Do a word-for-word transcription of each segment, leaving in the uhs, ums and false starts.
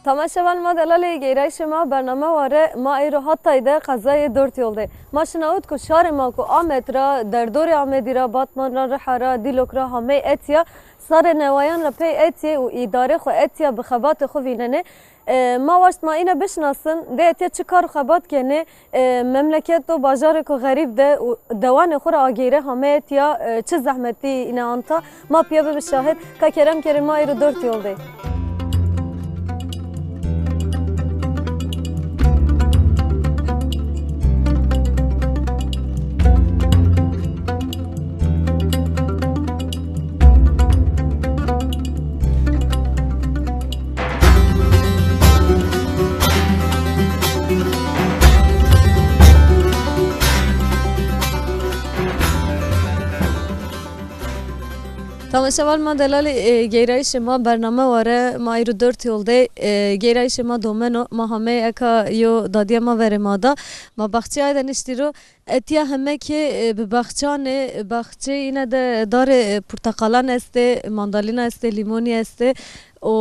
Temaşevan ma delalê, geyrayişê ma bername ware, ma îro hatayê de qezayê Dört Yol de. Ma şinawit ku şarê ma ku Amed ra, derdorê Amedî ra, Batman ra, Riha ra, Dîlok ra hamey etiya, sarê newayan ra pey etiye û îdarê xwe etiya bi xebatê xwe vînenê. E, ma waşt ma îne bişnasin, dê etiye çi kar û xebat kenê, e, memleket û bajarê ku xerîb de û dewanê xwe ra agêre hamey etiya, e, çi zehmetî îne anta. Ma piya bibe şahid, ka kerem kerê ma îro Dört Yol de. Tamaşevan ma delalê, e, geyrayişê ma bername ware, ma îro Dört Yol de, e, geyrayişê ma domeno, ma hamey eka yo dadiya ma verê ma da, ma baxçeyê de niştî ro, etiya hemekê, e, bi baxçanê, baxçeyê îne de darê, e, porteqalan estê, mandalîna estê, lîmonî estê. Û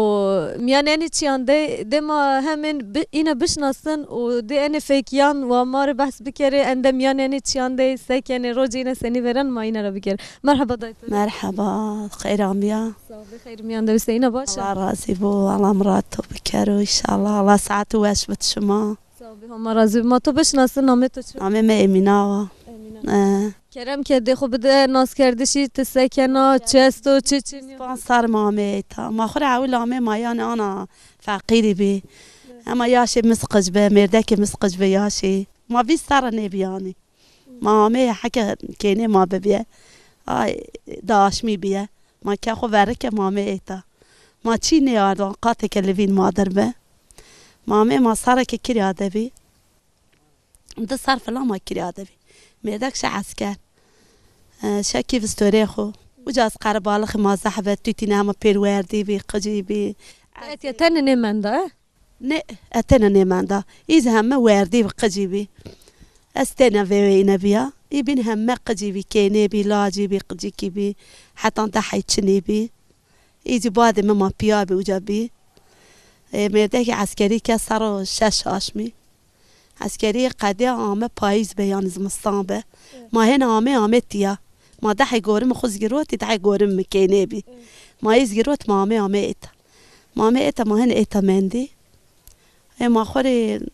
miyanê enê çiyan de, dê ma hemên bi-, îne bişnasin û dê enê fêkiyan wa ma rê behs bikerê, en de miyanê enê çiyan de sekenê, rocê îne senî vêren ma îne re bikerê. Merheba dayê to. Merheba, xeyr amiya. Sağ ol, xeyr miyan de bistê, îne baş e? Allah razî bo, Allah mirad to bikero, înşallah. Allah saet û weş bit şima. Sağ ol, Homa razî bo. Ma to bişnasin, namê to çi? Namê me Emîna wa. Emîna. Ee. Kerem ke dê xwe bide naskerdişî, ti sekena, çi esto, çi çinî? Panc sar ma amê êta. Ma xwe re ewil amê ma yanê ana feqîrî bî. Ema yaşê min qic be, mêrdekê min qic be yaşê. Ma vîst serre nêbî yanî. Ma amê heke kênê ma bibiye. Ay, da aşmî biye. Ma ke xwe verike ma amê êta. Ma çî nêardan, qateke li vîn ma dir be. Ma amê ma sereke kirya de bî. Di sar filan ma kirya de bî. Mêrdek şe esker. E, şe kî vistorê xwe. Uca ez qerebalixê ma zehf e, tûtîne hema pêr werdî bî, qicî bî. Etiye tenê nêmenda, e? Ne, e tenê nêmenda. Îz heme werdî bî, qicî bî. Ez têne vê wê îne biya. Î bîn heme qicî bî, kênê bî, lacî bî, qicîkî bî. Hetan dehey çinî bî. Î jî badê min ma piya bî, uca bî. E, mêrdekî eskerî ke sero şeş aşmî. Eskerî qediya ame payîz be, yanî zimistan be. Evet. Ma hêna amê, amê tiya. Ma dehê gorim xwe zgirotî, dehê gorim min kênê bî. Evet. Ma yê zgirot ma amê, amê êta. Ma amê êta, ma hêna êta mendî. Ê ma xwe rê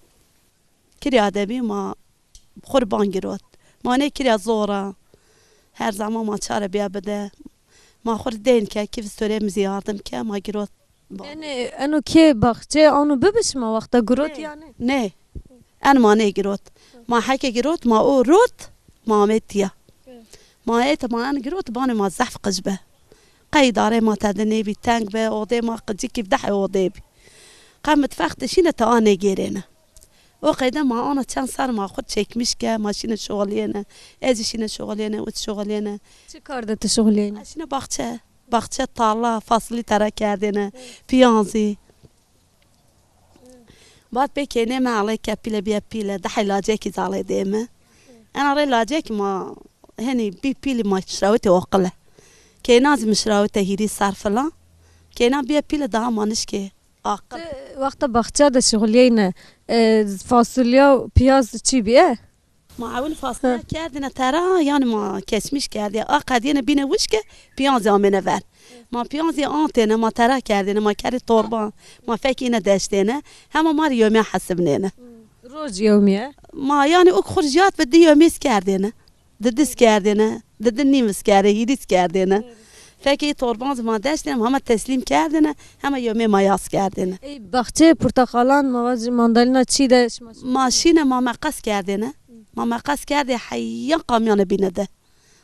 kirya de bî, ma xwe rê ban girot. Ma nê kirya zor e. Her zaman ma çare biya bide. Ma xwe rê deyn ke, kî vistorê min zî yardim ke, ma girot. Yanî eno kê baxçe ano bibişma wexta girot yanî? Ne. En ma nê girot. Ma heke girot, ma o rot, ma amê tiya. Ma êta ma en girot, banê ma zehf qij be. Qey darê ma tede nêbî, teng be, odê ma qicikî dehê odê bî. Qe mitfex dişîne te a nêgêrêne. O qeyde ma ana çend sar ma xwe çekmiş ke, ma şîne şoxeliyêne. Ez jî şîne şoxeliyêne, û şoxeliyêne. Çi kar de tu şoxeliyêne? Ez şîne baxçe. Baxçe, tarla, fasilî tera kerdêne, piyanzî. Bad pê kênê me alê ke pîle biye pîle, dehê lacekî zalê dê me. Ena rê lacekî ma henî bî pîlî ma şirawitê oqile. Kêna zî min şirawite hîrî sar filan. Kêna biye pîle daha ma nişkê aqil. Ti wexta baxçe de şixuliyeyne, e, fasulya û piyaz çi biye? Ma ewil fasulye kerdine tera, yanî ma kesmiş kerdiye. A qediyene bîne wişke, piyanzê amêne ver. Ma piyanzê antêne, ma tera kerdêne, ma kerê torba, ma fekîne deştêne. Hema ma rê yomî hesibnêne. Roj yomî ye? Ma yanî uk xurjiyat ve di yomî kerdêne. Di dis kerdêne, di di nîm kerdê, hîrîs kerdêne. Fekê torban zî ma deştên, hema teslîm kerdêne, hema yomê ma yas kerdêne. Ey, baxçeyê porteqalan, ma va jî mandalîna çî de şima şî? Ma şîne, ma meqes kerdêne. Ma meqes kerdê heya kamyonê bîne de.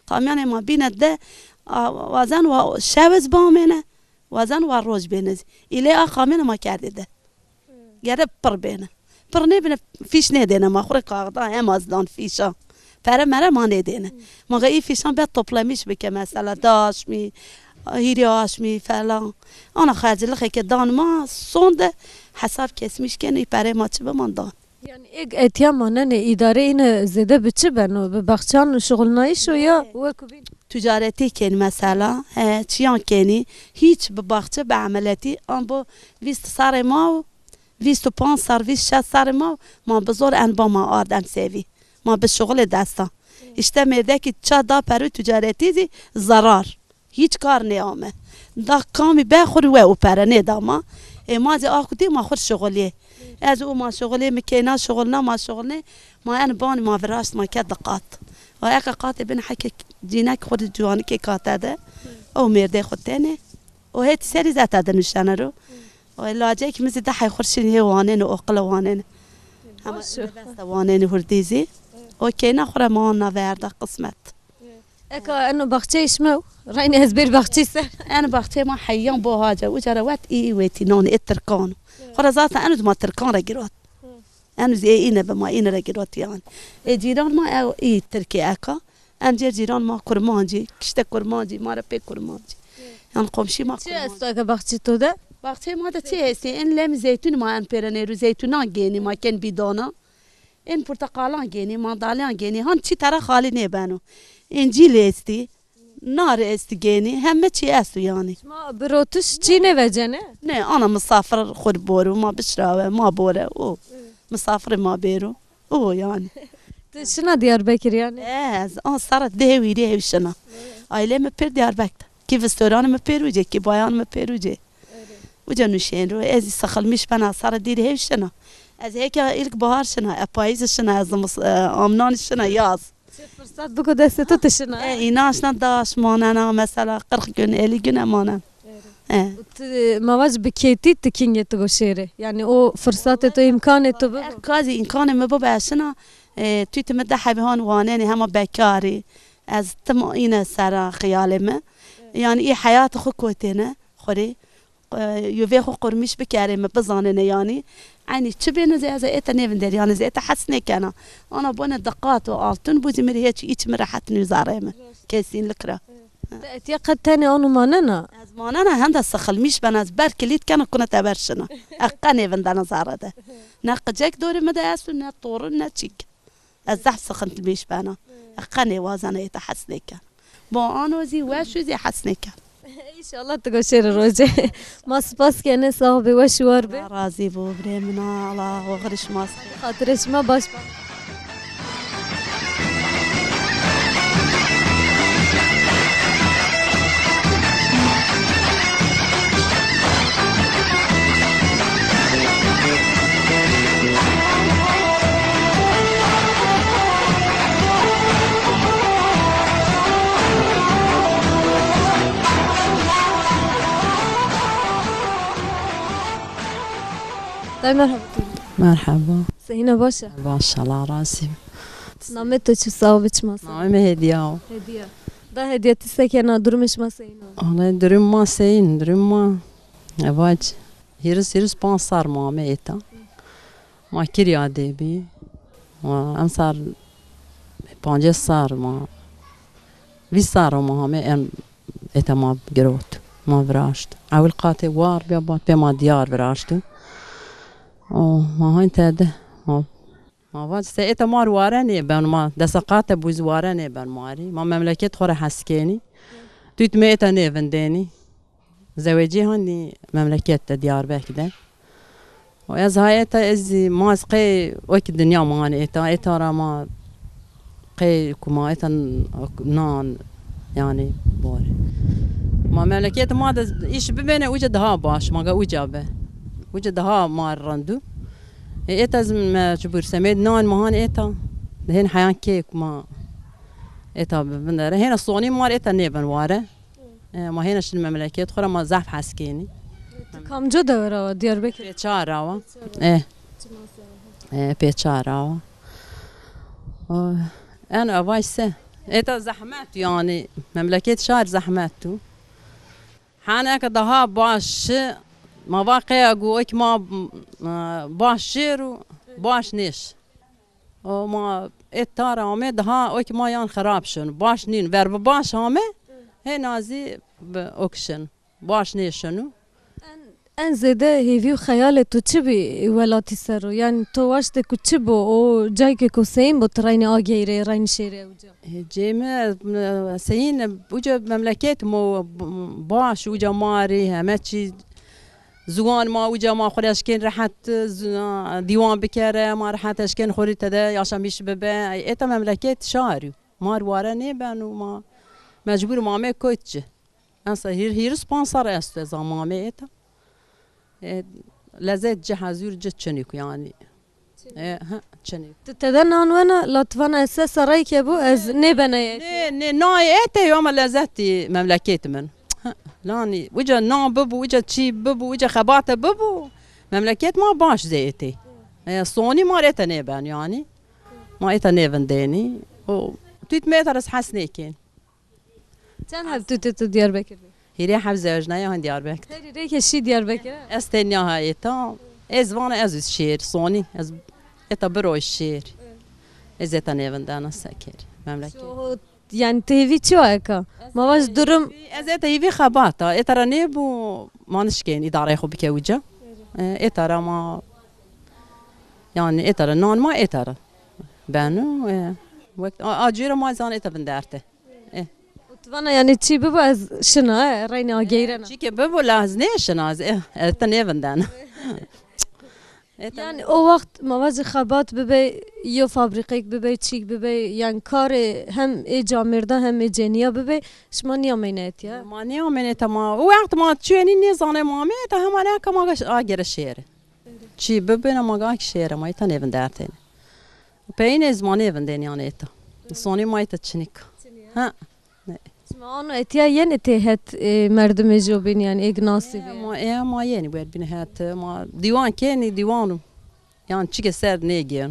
Kamyonê ma bîne de, a, wazen wa şev iz bamêne, wazen wa roj bêne zî. Îlê a kamyonê ma kerdê de. Gere pir bêne. Pir nêbine, fîş nêdêne ma, xwe rê kaxda hema zidan fîşa. Pere mere ma nêdêne. Ma ga î fîşan be toplemiş bike mesela, daşmî, hîrî aşmî falan. Ana xercilixeke dan ma, sonde hesab kesmiş kenî, perê ma çi be man dan. Yani êk etiya manenê, îdare îne zêde bi çi beno? Bi baxçan şixulnayîş o ya wekî bîn? Ticaretî kenî mesela, he, çiyan kenî, hîç bi baxçe, bi emeletî, an bo vîst serê ma û vîst û panc ser, vîst şeş serê ma, ma bi zor en ba ma ard em sevî. Ma bi şixulê desta. İşte mêrdekî ça da perû ticaretî zî zerar. Hîç kar nêame. Da kamî be xur we û pere nêda ma. Ê ma zî a kutî ma xur şixulê. Ez û ma şixulê, mi keyna şixulna, ma şixulnê. Ma en banî ma viraşt ma ke diqat. O eke qatê bin heke cînek xur ciwanikê kate de. O mêrdê xu tenê. O hêt serî zete dinuştene ro. O lacek mi zî dehey xur şîn hê wanên û oqile wanên. Hema baş. Üniversite wanên hurdî zî. O keyna xure ma anna verda qismet. Eka eno baxçeyê şima, reynê ez bêr baxçeyê ser. En baxçeyê ma heyyan bo hace. Uca re wet î wêtî nanê ê tirkan. Xure zaten eno ma tirkan re girot. Eno zî ê îne be ma îne re girot yani. Ê cîran ma ew î tirkê eka. Em cêr cîran ma kurmancî, kişte kurmancî, ma re pê kurmancî. Yan komşî ma kurmancî. Çi esto eke baxçê to de? Baxçeyê ma de çi hestî? En lem zeytûn ma en pêre nêrû, zeytûnan gênî ma ken bîdana. En porteqalan gênî, mandaliyan gênî, han çi tera xalî nêbeno. Încîl estî, nar estî gênî, heme çi esto yani. Ma bi rotiş çi nêvecene? Ne, ana misafir xur boru, ma bişrawe, ma bore, o. Misafirê ma bêro. O yani. Tu şina Diyarbekir yani? Ez, an sara dê wîrê ew şina. Ailê mi pir Diyarbekir. Ki vistoranê mi pir ucê, ki bayanê mi pir ucê. Uca nuşên ro, ez sıkılmış bena sara dîrê hev şina. Ez heke ilk bahar şina, e, payîz şina, ez zimis-, e, amnan şina, yaz. Çi fırsat biko destê tu tu şina. E, inan şina daş manena, mesela kırk gün, elli gün emanen. E. Tu mavac bi kêtî tu kingê tu go şêrê. Yani o fırsatê tu, imkanê tu bi. E, kazî imkanê mi bibe şina, e, tu tu mi de hebihan wanenê hema bekarî. Ez tim îne sera xiyalê mi. Yani î heyat xu kotêne, xurî. E, yuvê xwe qurmîş bikerê me, bizanêne yanî. Eynî çi bêne zê ez ê te nêvinderî, yanî zê te hes nêkena. Ana bone diqat û altun bû zî mirî hêç îç mi rehet nûzarê me. Kesinlikle. Te etiye qet tenê anu manena? Ez manena, henda sıkılmış ben, ez ber kilît kena kuna te ber şina. Ez qe nêvindena zare de. Ne qicek dorê me de estu, ne torun, ne çîk. Ez zehf sıkıntılmış bena. Ez qe nêwazena ê te hes nêken. Bo ano zî weş û zî hes nêken. İnşallah tu goşê re rojê. Ma spas kene, sağ be, weş û war be. Allah razî bo, birê min a, Allah oxirî şima. Xatirê şima baş be. Dayê merhaba. Merhaba. Sehîna baş e? Baş, Allah razî. Namê to çi, sağ be, çima sağ? Namê me Hediya o. Hediya. Da Hediya, ti sekena, durumê şima sehîn o? Wallahî durum ma sehîn, durum ma evac. Hîris, hîris panc sar ma me êta. Ma kirya dê bî. Ma em sar pancês sar ma. Vîst sar ma hame em êta ma girot. Ma viraşt. Ewil qatê war bîya, bad pê ma diyar viraşt. O, ma hayn te de. Ma, ma vac se êta mar ware nêben ma. Desa qate bûz ware nêben marî. Ma memleket xwe re heskenî. Tût me êta nêvindenî. Zewecî hanî memleket de, Diyarbekir de. Û ez hay êta ez zî ma ez qey wekî dinya mane êta, êta ra ma qey ku ma êta n-, nan yani bore. Ma memleket ma de îş bibêne uca daha baş, ma ga uca be. Uca daha ma rendu. E, êta ez mecbur semed nan ma han êta. Hên heyan kê ku ma êta bibin dere. Hêna sonî mar êta nêben ware. E, ma hêna şin memleket xwe re ma zehf hes kênî. Tu kamco dewe ra wa Diyarbekir? Pêçara wa. E. E, pêçara wa. O, en avay se. Êta zehmet yani. Memleket şar zehmet tu. Haneke daha baş şi, ma va qeya gu ek ma, e, baş şêr û baş nêş. O ma ê tara ame daha o ki ma yan xerab şin. Baş nîn. Ver bi baş ame, hê nazî bi ok şin. Baş nêşin û. En, en zêde hêvî û xeyalê tu çi bî welatî ser o? Yani to waştê ku çi bo, o cayke ku seyîn bo tu reynî ageyre, reynî şêre uca? Cê me, e, seyîn uca memleket mo, b-, baş uca marî, heme çî ziwan ma uca ma xwe re eşkên rehet, z-, dîwan bikere, ma rehet eşkên xwe rî tede yaşamîş bibe. Ê, êta memleket şarî. Mar ware nêben û ma mecbûr ma me koççi. Ensa hîr, hîris panc sar esto ez a ma me êta. E, lezet ci hezûr ci çinik yani. E, ha, çinik. Tu tede nan wena, la tu vana ez se serayke bû, ez nêbene yê. Nê, nê, nayê ete yo ama lezetî memleket min. Ha, lanî, uca nan bibu, uca çî bibu, uca xebate bibu. Memleket ma baş zê ete. E, sonî ma rete nêben yani. Ma êta nêvindênî. O, tût me êta res hes nêkên. Çend heb tûtê tu Diyarbekir de? Hîrê heb zewejnaya hin Diyarbekir. Herî rêke şî Diyarbekir e? Ez tenya ha êta. Ez vana ez û şêr, sonî. Ez êta biro şêr. Ez êta nêvindena seker. Memleket. Şo, yani têvî çi wa eka? Ma vaj durum. Ez êta hîvî xebata. Êta ra nêbû manişkên îdareyê xwe bike uca. E, êta ra ma Yani êta ra nan ma êta ra. Beno, e, wek a, a cîra ma zan êta vinderte. E. Tu vana yani çî bibo ez şina, e, reyna geyrena. Çîke bibo la ez nêşina ez, e, e, te nêvindena. Êta Yani o waxt ma vajî xebat bibe, yo fabrîqek bibe, çîk bibe, yani karê hem ê camêrda hem ê ceniya bibe, şima niya meynetiya. Ma niya meyneta ma. O waxt ma çûyenî nêzane ma me, ta hema ne ka ma gaş agere şêre. Çî bibêne ma gak şêre ma îta nêvin dertêne. Peyînê zî ma nêvindên yan êta. Sonî ma îta çinik. Ha. Ne. Şima ano etiya yenê tê het, e, merdimê jobîn yani êg nasî bê. Ma, e, ma yenî wer bîne het. Ma dîwan kenî dîwan û. Yan çike ser nêgên.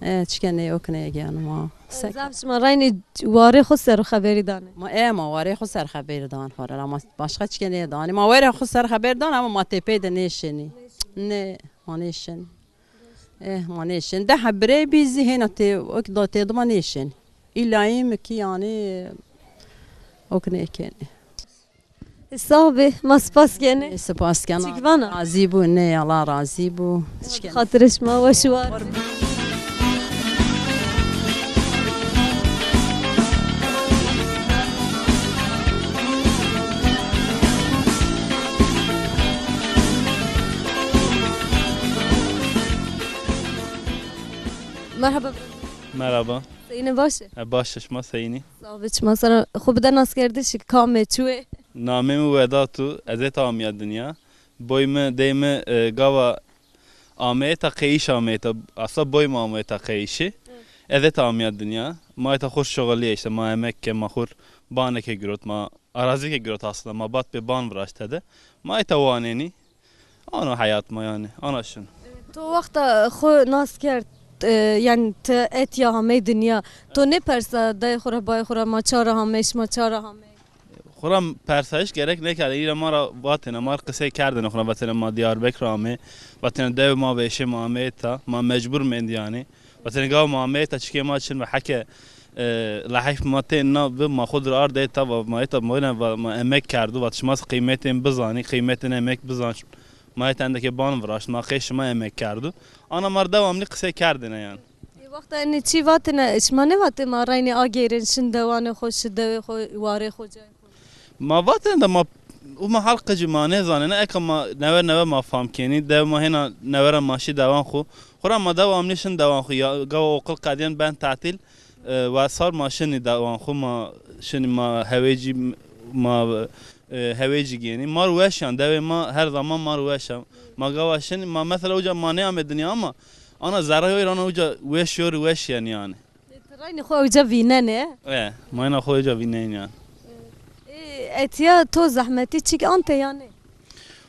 E, çike ne yok nêgên ma. Sek. Zaf şima reynî warê xwe ser xeberî dane. Ma e ma warê xwe ser xeberî dan xwe re. Ma başka çike nêdanî. Ma were xwe ser xeber dan ama ma tepê de nêşenî. Ne, ma nêşenî. Eh, ma nêşenî. De hebirê bî zî hêna tê, ok da tê dima nêşenî. İlla î mi ki yani ok nêkenî. Sax bê, ma spas kenê. Spas kena. Çik vana? Razî bû, ne Allah razî bû. Xatirê şima weş û war. Merhaba. Merhaba. Seyînê baş e? E, baş e, şima seyînî? Sax be, çima sera xwe bide naskerdiş, kam e, çi wê? Namê min Wedat û ez ê ta amiya dinya. Boy min, dey min, e, gava ameye ta qeyîş ameye ta, asla boy min ameye ta qeyîşê. Ez ê ta amiya dinya. Ma ê ta xwe şixulîye işte, ma emek ke, ma xwe baneke girot, ma arazîke girot aslında, ma bat pê ban viraşte de. Ma ê ta wanênî. Ano heyat ma yani, ana şin. To wexta xwe nas kerd, e, yani te etiya hamey dinya. To nê persa dayê xwe re, bayê xwe re, ma çara hamey, şima çara hamey? Xwe re persayîş gerek nekerde. Îre ma re vatêne, ma re qisey kerdine xwe re, vatêne ma Diyarbekir amê. Vatêne dev ma vêşê ma amê ta, ma mecbur mendî yani. Vatêne gava ma amê ta, çikê ma çin ve heke, e, lehif ma tên na bi ma xwe dir ardê ta, va ma ê ta ma, ma emek kerdu, vat şima qîmetên bizanî, qîmetên emek bizan. Ma yê te endekê ban viraşt, ma qê şima yemek kerdu. Ana mar devamlî qisey kerdine yan. Ê, wexta enê çî vatine, şima nêvatê ma reynê agêrên şin dewanê xwe, şi dewê xwe, warê xwe, cayê xwe? Ma vatine de ma û ma hal qicî ma nêzanine, eka ma newe newe ma fam kênî, dev ma hêna newe re ma şî dewan xwe. Xwura ma devamlî şin dewan xwe, ya gava oqil qediyan ben tatîl, E, we sar ma şinî dewan xwe, ma şinî ma hewêcî, ma, e, hewêcî gênî. Mar weş yan, dewê ma her zaman mar weş e. Ma gava şinî, ma mesela uca ma neyame dinya ama ana zerre yoy rana uca weş yor weş yani yani. Ti reynî xwe uca vînenê? E, ma ena xwe uca vînenî yani. Ê, Etiya to zehmetî çik ante yanî?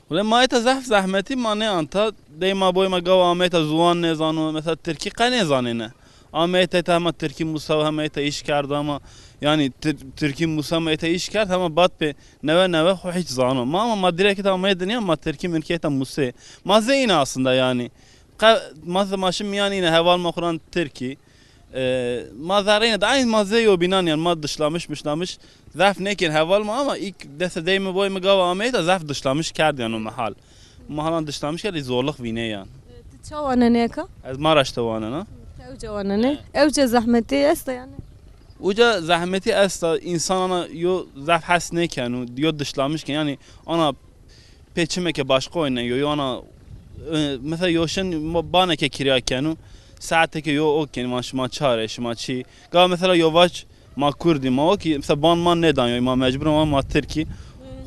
Wele ma ete zehf zehmetî ma nê anta. Dey ma boy ma gawa ameyta ziwan nêzano. Mesela tirkî qe nêzanêne. Ameyta te hema tirkî musa hema te îş kerd ama yani tir- tirkî musa ma te îş kerd hema bat pê newe newe xwe hiç zano. Ma ama ma direkt ta ameye dinya ma tirkî mirkê ta musê. Ma zê îne aslında yani. Qe- Ma zê ma şim yani îne heval ma xuran tirkî. E, ma zerreyne de aynı ma zê yo bînan yani ma dışlamış mışlamış zef nekin heval ma ama ilk dese dey mi boy mi gava ameyta zef dışlamış kerd yani o mehal. Mahalan dışlamış kerd zorluk vîne yani. Tu çawa neneka? Ez Maraş'ta wanena. Te ewce wanene. Ewce zehmetî esta yani. Uca zehmetî esta, însan ana yo zef hes nêken û yo dişlamiş ken. Yani ana pê çimeke başqa oyne yo, yo ana, e, mesela yo şin mo- baneke kirya ken û saeteke yo o ken, van şima çare, şima çi. Ga mesela yo vaç ma kurdî, ma o ki mesela ban ma nedan yo, ma mecbur ma, ma tirkî.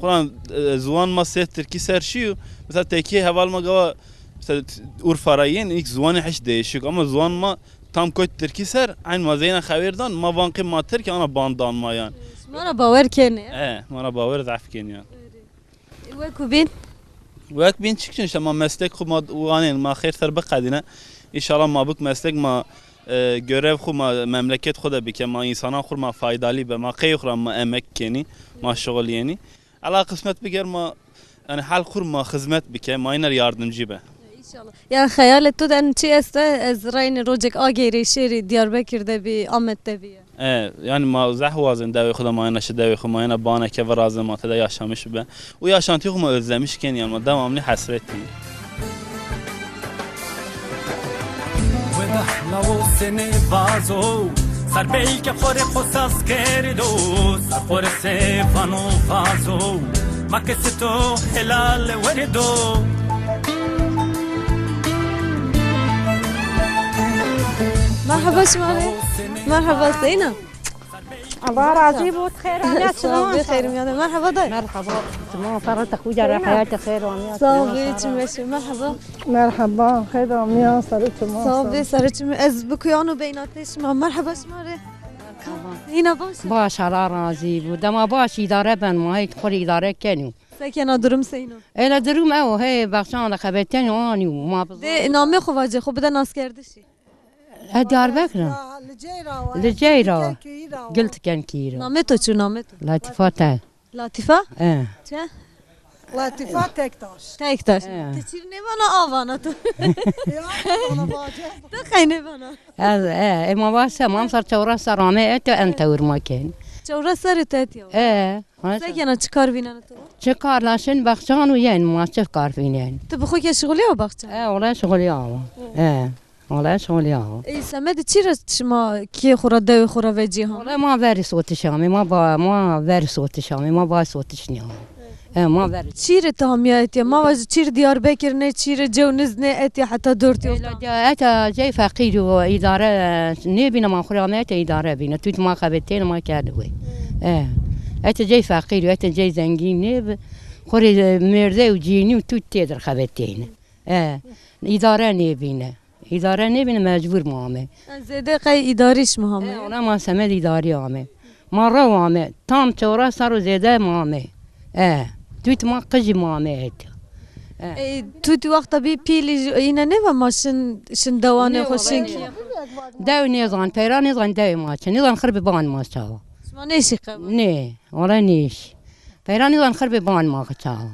Xuran, e, ziwan ma sê tirkî ser şiyo. Mesela tekî heval ma gava mesela t- Urfa ra yên ilk ziwanê hiç değişik ama ziwan ma tam koç tirkî ser, eyn ma zeyna xewêr dan, ma van qê ma tirkî ana ban dan ma yan. Mara bawer kene. E, mara bawer zaf keniyan. Wekû bîn? Wek bîn çik çin işte ma meslek xu ma wanên ma xêr ser biqedîne. İnşallah ma bik meslek ma, e, görev xu ma memleket xu de bike, ma insanan xu ma faydalı be, ma qey xu ma emek kenî, ma şuxul yenî. Allah kısmet biker ma yani hal xu ma xizmet bike, ma iner yardımcı be. İnşallah. Ya xeyalê tu de çi este ez reynê rocek agêrê şêrî Diyarbekir de bî, Amed de bî. E, yani ma zeh wazin dewê xwe de mayena şi dewê xwe mayena baneke virazin ma tede yaşamış bibe. Û yaşantî xwe ma özlemiş ken yani ma devamlı hesretî. Weda lawo sene vazo, sar belke xore xosas kerdo, sar xore se vano vazo, ma kesi to helal werido. Merhaba şima re. Merhaba Seyna. Allah razî bo, xêr amiya. Sağ ol, xêr amiya. Merhaba dayı. Merhaba. Tamam, ferhat xu cara hayat xêr amiya. Sağ ol, çim beşe. Merhaba. Merhaba, xêr amiya, sarı çima. Sağ ol, sarı çim. Ez bi kuyano beynatê şima. Merhaba şima re. Seyna baş. Baş, Allah razî bo. Dema baş idare ben, ma heyt xor idare kenî. Sekena durum Seyna. Ela durum ew, hey, baxçan da xebeten o anî ma. De namê xu vace, xu bide naskerdişî. E, Diyarbekir. Li Ceyra. Li Ceyra. Giltiken kîra. Namê to çi, namê to? Latifa te. Latifa? E. Çe? Latifa Tektaş. Tektaş. E. Te çîr nêvana avana tu. Ya, ona bace. Tu qey nêvana. Ez, e, e, ma va se, mam sar çewres sar ame, e, te en tewir ma ken. Çewres sar te etiya. E. Sekena çi kar vînena tu? Çi kar la şin baxçan û yen ma çi kar vînen. Tu bi xwe ke şixuliya baxçan? E, ola şixuliya wa. E. Wala şolî awa. Ey Semedê çi re şima kê xwe re dewê xwe re vecî ha? Wala ma verî sotiş amê, ma ba, ma verî sotiş amê, ma ba sotiş nî amê. E, ma verî. Çî re tu hamiya etiye? Ma va ji çî re Diyarbekir ne, çî re Cewniz ne etiye heta dört yol. Ela ca, eta cey feqîr û îdare nêbîne ma xwe re amê ete îdare bîne. Tu ma xebetên ma kerdî wê. E. Ete cey feqîr û ete cey zengîn nêbi. Xwe re mêrde û cînî û tu tê dir xebetêne. E, îdare nêbîne. Îdare nêbîne mecbûr ma amê. Zêde qey îdarî şima amê? E, ona ma semed îdarî amê. Ma rew amê. Tam çewres sar û zêde ma amê. E, tût ma qijî ma amê et. E. E, tût wexta bî pîlî îne nêve ma şin, şin dewanê xwe şin kî. Dew nêzan, peyra nêzan dewê ma çi. Nêzan xir bi ban ma çawa. Şima nêşî qewa? Nê, wala nêş. Peyra nêzan xir bi ban ma çawa.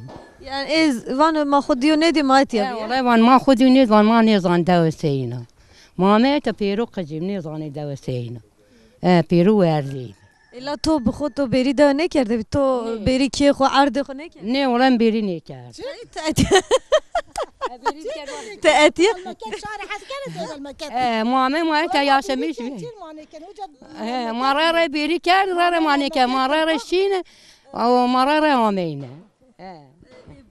Yani ez van ma xwe diyo nêdî ma etiya. E, wala van ma xwe diyo nêzan ma nêzan dewe seyna. Ma me te pêro qicim nêzanê dewe seyna. E, pêro werdî. Ela to bi xwe to bêrî dewe nêkerde bî, to bêrî kê xwe erdê xwe nêkerde? Nê, wala em bêrî nêkerd. Te etiye? E, ma me ma te yaşamış bî. E, ma re re bêrî kerd, re re ma nêkerd, ma re re şîne. Ew ma re re ameyne. He.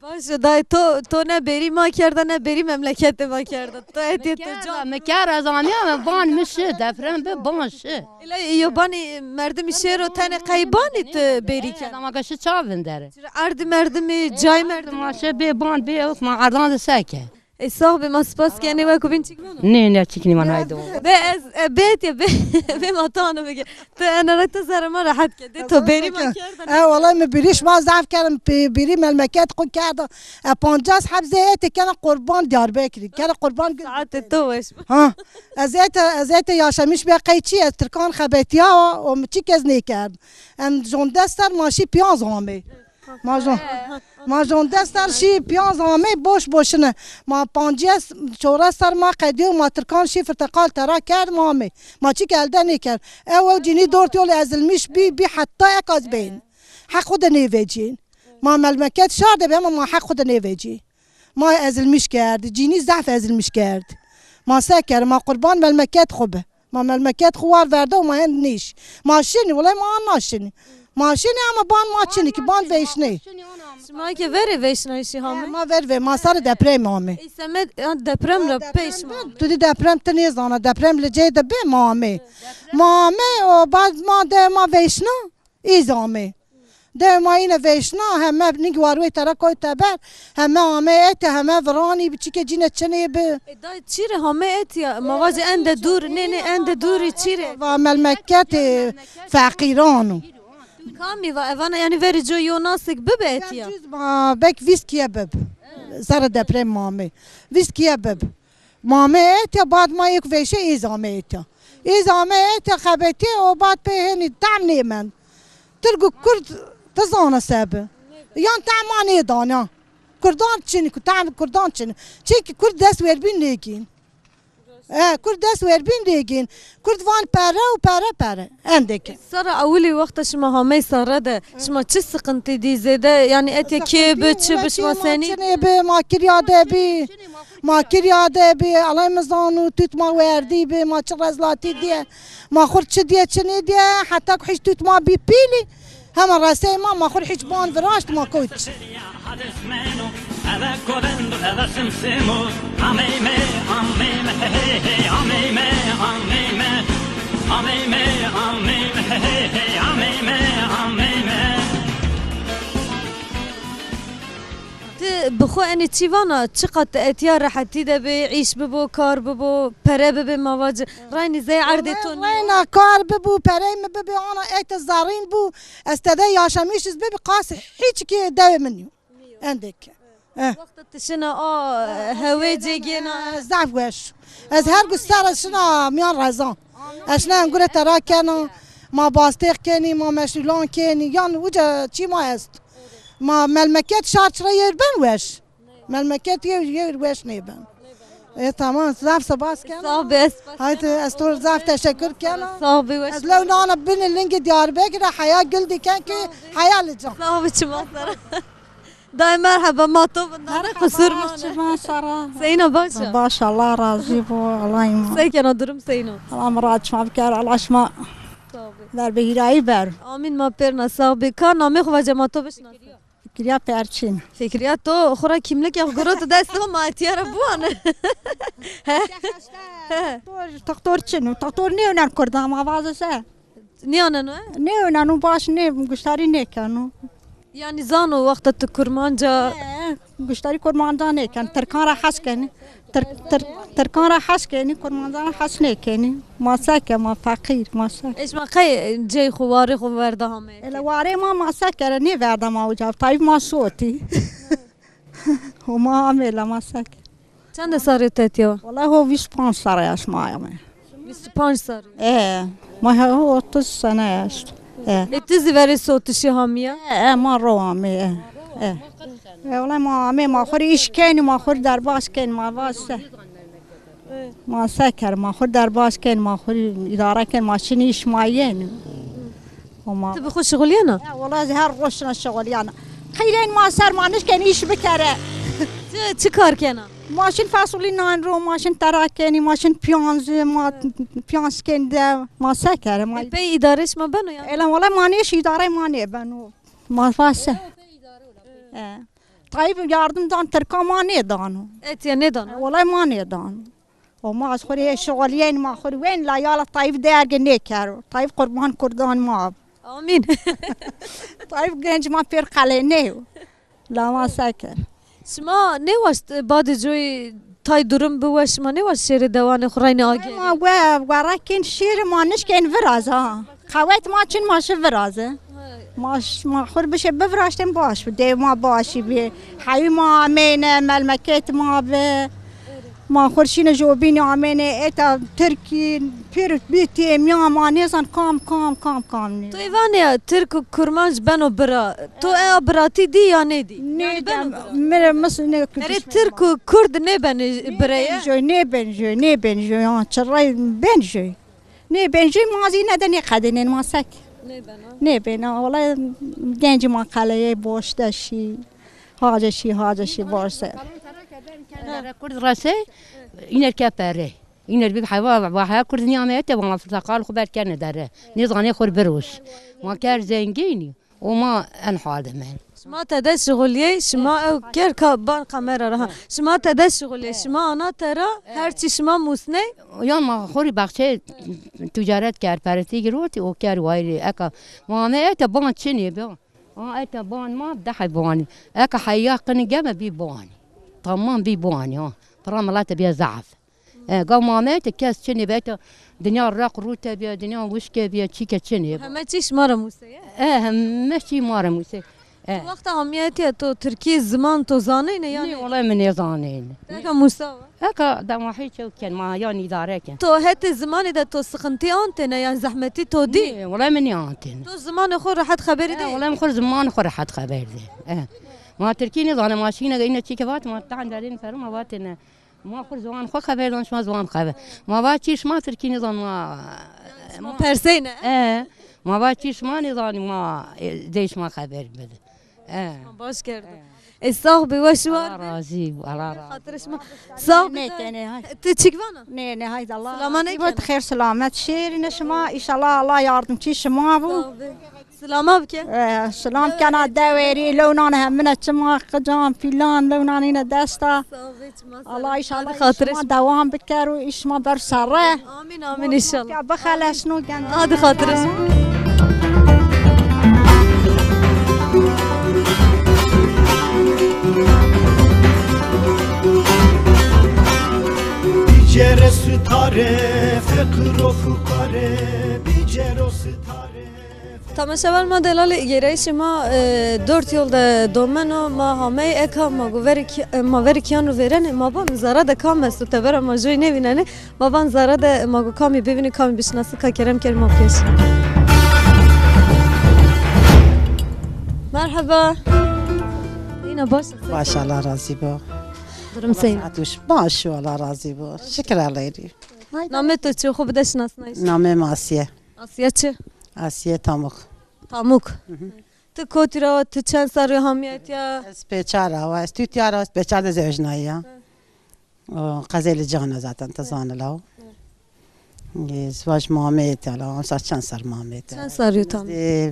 Baş e, dayê to, to ne bêrî ma kerda, ne bêrî memleketê ma kerda. To etiye to can. Mi kera, mi kera, ez aniya me ban mi şi, defren bi ban şi. Ila yo banî merdimî şêro tenê qey banî tu bêrî kerda. Ama ka şi çavin dere. Erdî merdimî, cay merdimî. Ma şi bê ban, bê ew, ma erdan de seke. Ê, sax be, ma spas kenê, we ku bîn çik vano? Nê, ne, çik nîman, haydi. Be ez, e, be etiye, be, be ma tano bike. Te enere te zere ma rehet ke. De to berî ma kerda. E, wala min berî şima zaf kerim, pe-, berî melmeket xwe kerda. E, pancas heb zê ete kena qurban Diyarbekirî. Kena qurban Saete to weş. Ha, ez ete, ez ete yaşamış be qey çi, ez Tirkan xebetiya, o mi çi kez nêkerd. Em jondes ser ma şî piyaz amê. Ma jon, ma jondes ser şî piyaz amê boş boşine. Ma panciyes çores ser ma qediyo, ma Tirkan şî firteqal tera kerd ma amê. Ma çik elde nêkerd. Ew ew cînî dort yol ezilmiş bî, bî heta ek az bên. Heq xwe de nêvecîn. Ma melmeket şar de be, ama ma heq xwe de nêvecî. Ma ezilmiş kerd, cînî zehf ezilmiş kerd. Ma se ker, ma qurban melmeket xwe be. Ma melmeket xwe war verde û ma hen nîş. Ma şinî, wele ma an naşinî. Ma şinî ama ban ma çinî ki ban veyşnê. Şima ke verê veyşnayîşî hame? Ma ver ve, ma sarê deprem ame. Ey semed, ya deprem re pêş ma. Tu di deprem tu nêzana, deprem li cê de be ma ame. Ma ame, o bad ma de ma veyşna. Îz amê. Dew ma yine veyşna, heme ning war wê tera koy teber, heme amê ete, heme viranî bi çike cîne çinê bi. E, dayê çî re hame etiya, ma vacê ende dûr, nê, nê, ende dûrî çî re? Va melmeketê feqîran û. Kamî va, evana yani verî coy yo nasik bibe etiya? Cüz ma bek vîst kiye bib. Sere deprem ma amê. Vîst kiye bib. Ma me ete bad ma yek vêşe êz ame ete. Êz ame ete xebetê o bad pê henî tam nêmen. Tirk û Kurd tizana se bi. Yan tam ma nêdana. Kurdan çin, tam Kurdan çin. Çêkî Kurd dest werbîn nêkîn. E, Kurd dest werbîn nêkîn. Kurd van pere û pere pere. Endeke. Sara ewilî wexta şima hamey sare de, şima çi siqintî dî zêde? Yani etiye kê bi, çi bi, şima senî? Çinê bi, ma kirya de bi, ma kirya de bi, alay min zan û tût ma werdî bi, ma çi rezlatî diye, ma xur çi diye, çi nê diye, heta ku hiç tût ma bî pîlî, hema resey ma, ma xur hiç ban viraşt, ma koç. Hades meno, eve kovendo, eve simsimo, ameyme, ameyme, he, he, he, ameyme, ameyme, ameyme, ameyme, he, he, he, ameyme, ameyme. Tu bi xwe enê çî vana, çiqat tu etiya rehetî de bê, îş bibo, kar bibo, pere bibe, ma vac, reynî zey erdê to nîyo? Reyna kar bibo, perey mi bibe, ana ete zarîn bû, ez tede yaşamışiz bibe, qas hiç ki dewê min yo. Endek. Eh. Wexta tu şina a hewê cêgêna. Eh, zaf weş. Ez her gu sere şina miyan rezan. Ez şina em gure tera kena, ma bastêx kenî, ma meşûlan kenî. Yan uca çî ma est. Ma melmeket şar çira yer ben weş. Melmeket yer, yer weş nêben. E, tamam, zaf sebas kena. Sağ be, ez Haydi, ez to zaf teşekkür kena. Sağ be, weş. Ez lew nana bin lingi Diyarbekir heya gil diken ki heya li can. Sağ be, çima sara. Dayê merheba, ma to bi nare, qusur mane. Çima sara. Seyna baş e? Baş, Allah razî bo, Allah îman. Sekena durum seyna? Allah min rahat çima biker, Allah şima Sağ be. Ver bi hîrayî ber. Amîn, ma pêrna sağ be. Ka namê xwe vace ma to bişnase. Fikriya Perçin. Fikriya to xura kimlik ya gurot dest ma etiya ra buan. Doktor, doktor çin û doktor ne öner kurda ma vaze se. Nêaneno, e? Nêaneno, baş nê, guştarî nêkeno. Yanî zano wexta tu kurmanca. Ee, guştarî kurmanca nêken, tirkan re hes kenî. Tirk, tirk, tirkan re hes kenî, kurmancan re hes nêkenî. Ma se ke, ma feqîr, ma se ke. Ê, şima qey cey xwe, warê xwe verda hame? Ele warê ma, ma se kere, nêverda ma uca. Tayîf ma sotî. Homa amê la ma se ke. Çend e sarê te tiya? Wala ho vîst û panc sare yaş ma ya me. Vîst û panc sare. E, ma ha ho otuz sene yaş. E. E, tu zî verê sotişê hamiye? E, e, ma ro amê, e. E. E, wala ma amê, ma xur îş kenî, ma xur derbas kenî, ma vase. Ma se ker, ma xur derbas kenî, ma xur îdare kenî, ma çin îş ma yenî. Homa. Tu bi xwe şixuliyena? Ya, wala ez her roj şina şixuliyena. Xeyrên ma ser ma nişken îş bikere. Çi, çi kar kena? Ma şin fasulî nan ro, ma şin tera kenî, ma şin piyanz, ma piyanz ken de, ma se kere, ma. E, pey îdare şima beno ya? Ela wala ma nêş îdare ma nêbeno. Ma vase. E. Tayyip yardım dan Tirka ma nêdano. Etiye nêdano? Wala ma nêdano. O ma ez xurê şixuliyên ma xur wên la yala Tayyip derge nêkero. Tayyip qurban kurdan ma. Amîn. Tayyip genc ma pêr qelê nêyo. La ma se ker. Şima nêwaşt badê coyê tay durum bi we, şima nêwa şêrê dewanê xwe reynê agêrî? Ma we werekên şêrê ma nişkên viraza. Qewet ma çin ma şi viraze. Ma ş-, ma xur bişe biviraştên baş bi. Dê ma başî bi. Hewî ma amêne, melmekêt ma bi. Ma xurşîne jobînê amêne, eta Tirkî, pir bî têmiya ma nêzan kam, kam, kam, kam nê. Tu ê vanê ya Tirk û Kurmanc beno bira. Tu eya biratî dî ya nêdî? Nê Yani beno dem, bira? Mire mis-, ne Erê Tirk û Kurd nêbene bireye? Nêben jö, nêben jö, nêben jö, ya çiray ben jö. Nêben jö, ma zî ne de nêqedênên ma sek. Nêbena. Nêbena, wala gencî ma qeleyê boş de şî. Hace şî, hace şî, boş se. Kendere Kurd rese, iner ke pere. Iner bi hava, va haya Kurd niyame ete, va sakal xu ber kene dere. Nêzane xur biroş. Ma ker zengînî. Û ma en hal de me. Şima te de şixuliyê, şima ew ker ka ban kamera re ha. Şima te de şixuliyê, şima ana te ra, her çi şima musney? Yan ma xorî baxçe ticaret ker, perestî girotî û ker wayirê eka. Ma me ete ban çinê be. A ete ban ma de heywanî. Eka heya qini geme bî banî. Tamam bî banî ha. Pira milete bîye zaf. E, ga ma me te kes çinê be te dinya req rû te bîye, dinya wişke bîye, çîke çinê be. Heme çî şima re mûse ye? E, heme çî ma re mûse. E. Tu wexta hamiyetiye to tirkî ziman to zaneyne ya Nê, ne? Wele min nêzaneyne. Teka mûsa wa? Eka dema hîç ew ken, ma yan îdare ken. To hetê zimanê de to sıkıntı antêne yan zehmetî to dî? Nê, wele min nê antêne. To zimanê xo rehet xeberî E, de? Wele min xur zimanê xo rehet xeber de. E. Ma tirkî nêzane, ma şîne geyne çîke vat, ma tan derên ferma vatêne. Ma xur ziwan xwe xeber dan, şima ziwan xeber. Ma va çî şima tirkî nizan ma. Ma perseyne. E, ma va çî şima nizan ma, e, dê şima xeber bide. E. Baş kerdin. E, sax bi, weş war Allah bi. Razî, Allah razî. Xatir şima. Sax bi. Ne tene hay. Tu çik vana? Ne, ne, haydi Allah. Silama ne kene? Xêr selamet şêrine şima. İnşallah Allah yardımcı şima bu. Sax bi. Silama bike. Ee, silam kena dewerî, lewnan hemine çima qican filan, lewnan yine desta. Sağ ol, çima sağ ol. Allah inşallah Hadi xatirê işima devam biker û işima ber serre. Amin, amin inşallah. Ya bixelesno gene. Hadi xatirê şima. Bicere sitare, fekiro fukare, bicero sitare. Tamaşevan ma delalê, gêrayîşê ma, e, dört yol de domeno, ma hamey eka, ma go verê ki-, e, ma verê kiyan û vêrenê, ma ban zara de kam esto, tevera ma joy nêvînenê, ma ban zara de ma go kamî bivînî, kamî bişinasî, ka kerem ker ma pêş. Merheba. Yine baş. Baş, Allah razî bo. Durum seyîn. Saet wiş. Baş, Allah razî bo. Şikir Allah'ı. Namê to çi? Xwe bide şinasnayîş. Namê me Asiye. Asiye çi? Asiye Tamuk. Tamuk. Hı hı. Tu kotî ra, tu çend serrî hamiyetiya? Ez pêçar awa, ez Tûtya ra, ez pêçar de zewecnayî ya. Hı. O, qezê li Cihana zaten, te zanila o. Hı. Ez vaj mamê te la, sa çend ser mamê te? Çend serrî tam?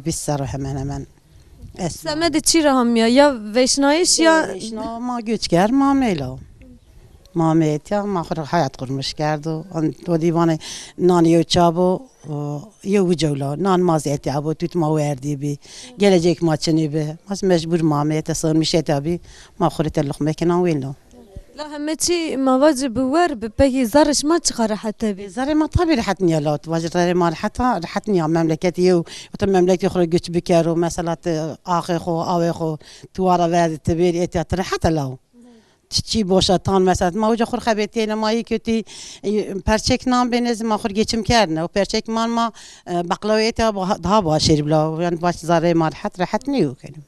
Vîst serrî hemen hemen. Semedê çi re hamiya? Ya vêşnayîş ya? Vêşna ma göçker mamê la. Mamê etiya ma xwe hayat kurmuş kerdo. An to dîvanê nan yew çabo, o, yew wicewla. Nan ma zêtiya bo, tut ma werdî bi. Gelecek ma çinî bi. Ma mecbur mamê te sığınmış etiya bi. Ma xwe te luqmeke nan wêlo. La heme çî ma vacî bi wer bi, pekî zarê şima çiqa rehet e bî? Zarê ma tabî rehet niye la. Tu vacî zarê ma rehet ha, rehet niye. Memleketî yew, tu memleketî xwe göç bikero. Mesela tu axê xwe, awê xwe, tu wara ver, tu bêrî etiya, tu rehet e la. Çiçî boşatan mesela, ma uca xur xebetiyene, ma yê kötü, e, perçek nan bêne, ma xur geçim kerdine. O perçek man ma, e, baklava etiya daha, daha başêr bila. Yani baş zarê ma rehet, rehet niye o kelim.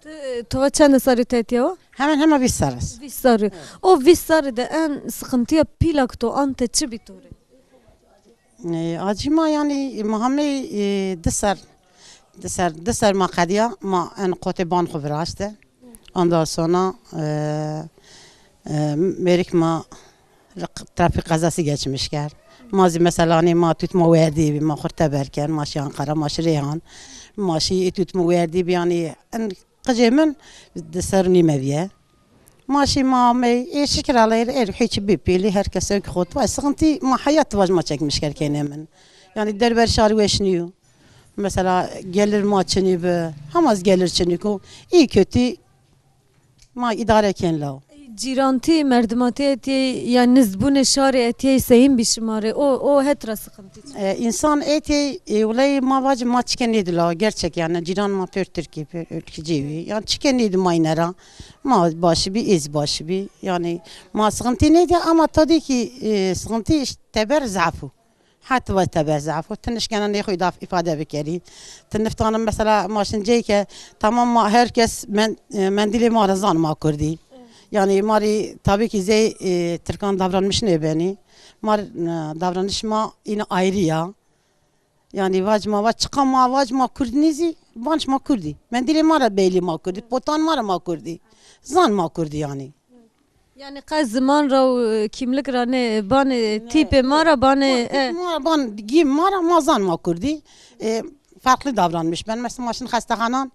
Tu, tu va çend serî tetiya wa? Hemen hemen vîst serî. Vîst serî. O vîst serî de en sıkıntıya pîlak to ante çi bî to rê? E, acî ma yani, ma hemê, e, di ser, di ser, di ser ma qediya, ma en qotê ban xwe viraşte. Ondan sonra, e, e, mêrik ma trafik kazası geçmiş kerd. Ma zî mesela, hani, ma tut ma werdî bî, ma xurt teber kerd, ma şî Ankara, ma şî Reyhan, ma şî tut ma werdî bî, yani, en qicê min di ser nîme viye. Ma şî ma me, ê şikir Allah'e, er hiç bir pili, herkes ew ki xot var. Sıkıntı ma hayat var ma çekmiş kerkene min. Yani derber şar weş niyo. Mesela gelir ma çinî bi, hamaz gelir çinî ku iyi kötü ma idare ken la. Cîrantî, merdimatî etiyê, ya nizdbûnê şarê etiyê seyîn bî şima rê? O, o het ra sıkıntı çi? E, insan etiyê, e, wuleyê ma vacî ma çike nêdila, gerçek yani, cîran ma pêr Tirkî, pêr ülkücî wî. Yani çike nêdi ma îne ra. Ma baş bî, êz baş bî. Yani ma sıkıntı nêdi ama tabii ki, e, sıkıntı işte teber zafû. Heta ve teber zafû. Ti nişkena nê xwe îdaf-, îfade bikerî. Ti niftanin mesela ma şin ceyke, tamam ma herkes men-, e, mendilê ma re zan ma kurdî. Yani ma rê tabii ki zey, e, Tirkan davranmış nêbenî. Ma rê, e, davranış ma yine ayrı ya. Yani vac ma vac, çıka ma vac ma kurd nîzî, vanş ma kurdî. Mendilê ma re beylî ma kurdî, potan ma re ma kurdî. Zan ma kurdî yani. Yani qe ziman ra û, e, kimlik ra ne, banê, tîpê ma ra banê, e. Ma ra ban, gîm ma ra ma zan ma kurdî. E, farklı davranmış. Ben mesela ma şin xestexanan,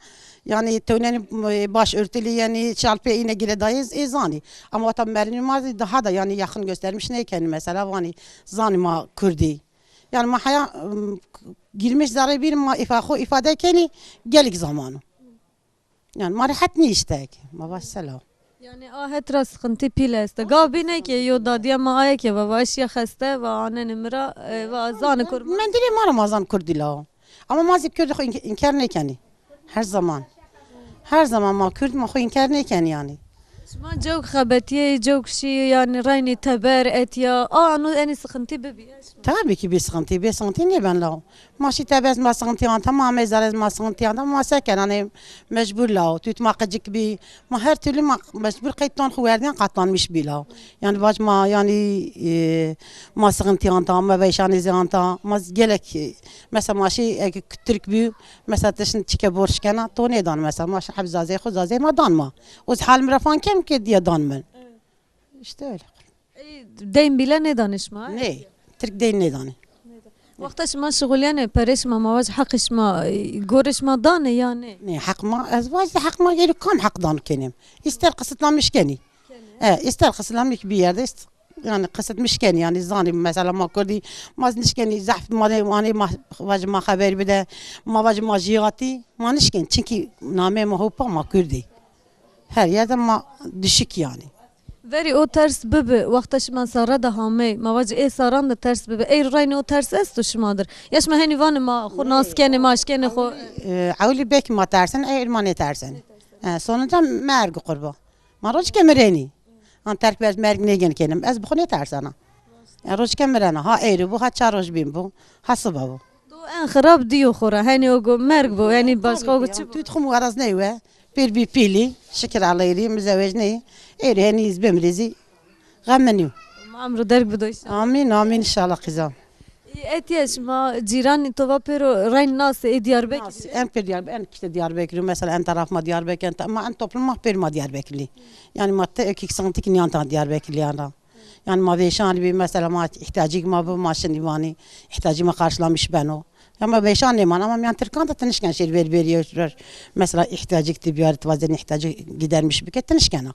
yani tewnenin, e, baş örtülü, yani şalpê îne gire dayê, e, zanî. Ama wata merinî ma zî daha da yani yakın göstermiş nêkenî mesela vanî zanî ma kurdî. Yani ma heya, ım, girmiş zerê bîr ma îfa-, xwe îfade kenî gelek zamano. Yani ma rehet nî işte ki. Ma va selaw. Yani a het ra sıkıntı pîl este. Gav bîne ki yo dadiya ma aye ki va va eşya xeste va anene mira, e, va zan kurban. Mendilê ma ra ma zan kurdî la. Ama ma zî kurd xwe înke-, înkar nêkenî. Her zaman. Her zaman ma kurd ma xwe înkar nêkenî yani. Şima cewk xebetiyê, cewk şî yani reynî teber etiya. A anu enî sıkıntı bibi. Tabii ki bir sıkıntı, bir sıkıntı nêben la. Ma şî tebez ma sıkıntı anta, ma mezarez ma sıkıntı anta, ma se ken, hani mecbur la. Tüt ma qıcık bi, ma her türlü ma mecbur qeytan xu verdiyan katlanmış bi la. Yani vac ma yani, e, ma sıkıntı anta, ma veyşanê zê anta, ma gelek, e, mesela ma şî, e, Türk bi, mesela tişin çike borç kena, to nêdan mesela, ma şî heb zazê xu, zazê ma dan ma. O hal mi refan kem ki diye dan min. İşte öyle. Ey, deyn bîle nêdanê şima, e? Nê, Tirk deyn nêdanê. Wexta şima şixulîyenê, perê şima ma vac heqê şima, e, gorê şima danê ya nê? Nê, heq ma, ez vac heq ma gêrî kam heq dan kenîm. İster kısıtlamış kenî. E, ister kısıtlamış bir yerde, ist-, yani kısıtmış kenî, yani zanî mesela ma kurdî, ma nişkenî zehf ma ne, ma ne ma, vac ma xeber bide, ma vac ma jiyatî, ma nişken. Çünkü namê ma hopa ma kurdî. Her yerde ma düşük yani. Verî o ters bibi, wexta şima sare de hamey, ma vacî ê saran de ters bibi. Ey reynî o ters esto şima dir? Ya şima henî vanê ma xwe nas kenê, ma aşkenê xwe? E, ewlî belkî ma tersin, ey ma nêtersin. E, sonuca merg qurba. Ma rojke mirenî. An terk ber merg nêgen kenim. Ez bi xwe nêtersana. E, rojke mirena. Ha êrî bû, ha çar roj bîn bû, ha siba bû. Tu en xirab diyo xwe re, henî o go merg bo, henî başka o go çi bo? Tu dixwim weraz neywe, pêr bî pîlî, şikir Ellê rî, mizewec neyî, êrî henî iz bimrî zî, xem min nîyo. Ma emro derg bido inşallah. Amîn, amîn inşallah qîzam. Ê, etiye şima cîranî tova pêro reyn nasê ê Diyarbekir? Nas, en pêr Diyar-, en kişte Diyarbekir, mesela en taraf ma Diyarbekir, en ta-, ma en toplum ma pêr ma Diyarbekirlî. Yani ma te ekik santik niyan ta Diyarbekirlî ana. Yani ma vêşan bî, mesela ma ihtiyacik ma bi, ma şinî vanî, ihtiyacik ma karşılamış beno. Ya ma vêşan nêman, ama miyan Tirkan da tinişken şêr ver veriyor, mesela ihtiyacik tibiyar, vazen ihtiyacik gidermiş bike, tinişkena.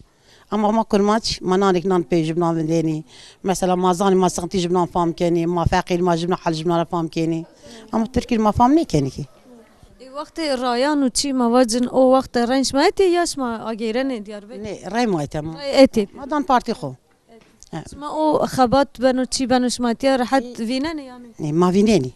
Ama ma kurmaç, ma nanik nan pê jibnan lenî. Mesela ma zanî ma sıkıntı jibnan fam kenî, ma feqîr ma jibnan hal jibnan fam kenî. Ama Tirkî ma fam nêkenî ki. E, wextê rayan û çî ma vacin o wextê reyn şima etê ya şima agêrenê Diyarbekir? Nê, rey ma etê ma. Rey etê. Ma dan partî xo. He. Şima o xebat beno, çî beno, şima tiya rehet vînenê yanî? Nê, ma vînenî.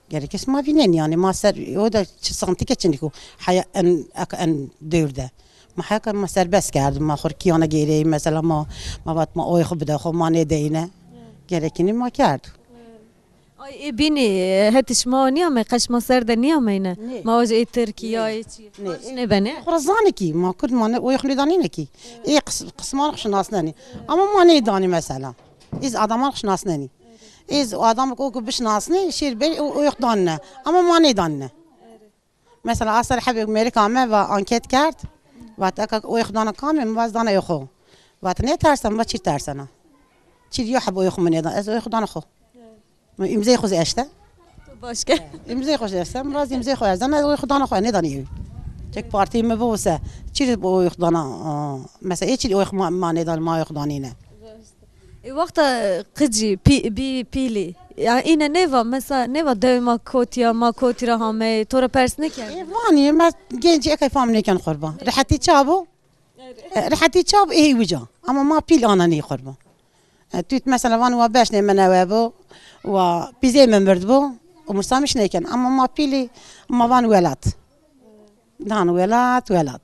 Gerek kes ma vînenî yanî, ma ser o da çi santike çinî ku heya en, ek en dewr de. Ma heka ma serbest kerdim, ma xurkiyana gêreyî, mesela ma, ma vat ma oy xwe bide xwe, ma nêdeyîne. Gerekînî ma kerd. Ay, ê bînî, e, hetî şima niyame, qe şima ser de niyameyne? Nê. Ma waj ê Tirkî ya, nê, ê çi? Nê. Ma ji nêbenê? Xwe re zanî kî, ma Kurd ma ne, oy xwe nêdanîne kî. Ê qis-, qisman xwe şinasnenî. Ama ma nêdanî mesela. Îz adaman xwe şinasnenî. Îz o adam ku, ku bişinasnî, şêr ber, o, oy xwe danine. Ama ma nêdanine. Mesela, a ser hebê mêrik ame ve anket kerd. Vat, eka oy xwe dana kamê, min va ez dana ê xwe. Vat, nêtersen, va çî tersena. Çî diyo heb oy xwe min nêdan, ez oy xwe dana xwe. Min îmzeyê xwe zî eşte. Tu baş ke. Îmzeyê xwe zî eşte, min va ez îmzeyê xwe erzena, ez oy xwe dana xwe, nêdanî ew. Tek partî min bibû se, çî oy xwe dana, a, mesela, ê çî oy xwe ma, ma nêdan, ma oy xwe danîne. E, wexta qicî, pî-, bî pîlî. Ya, îne nêva, mesela, nêva dewê ma kotî ya, ma kotî ra hameyê, to re pers nêkerd? Ê, vanî, me gencî eke fam nêken qurban. Rehetî ça bû? E, rehetî ça bû, ê wî ca. Ama ma pîl ana nî qurban. E, tu mesela van wa beşnê min ewe bû, wa pîzê min bird bû, umursamiş nêken. Ama ma pîlî, ma van welat. Dan welat, welat.